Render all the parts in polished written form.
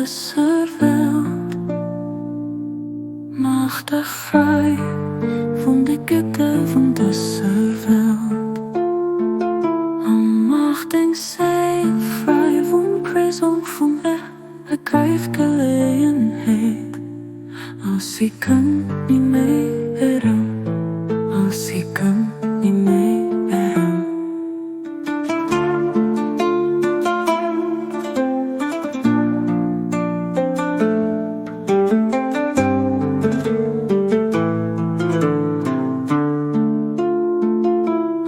dëser Welt. Maach dech fräi vun de Gidder vun dëser Welt. A maach deng Séil fräi vum Prisong vun Ergreif Geleeënheet, als si kënnt ni méi erëm, als si kënnt ni méi erëm.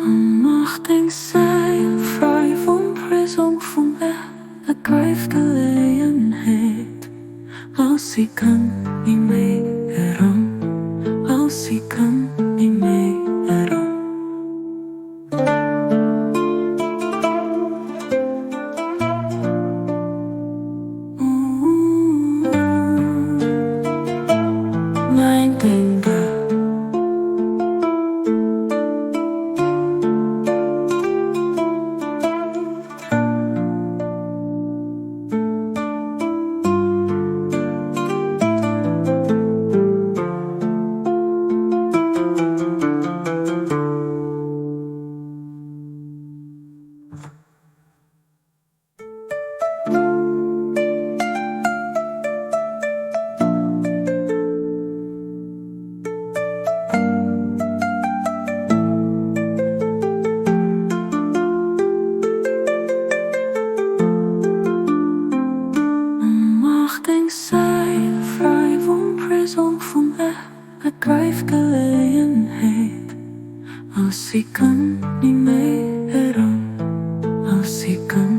A maach deng Séil fräi vum Prisong vum Ergreif d'Geleeënheet, als si kënnt ni méi erëm, als si kënnt ni méi erëm. Mein Dénger. Maach deng Séil fräi vum Prisong vum Ergreif d'Geleeënheet, als si kënnt ni méi erëm, als si kënnt.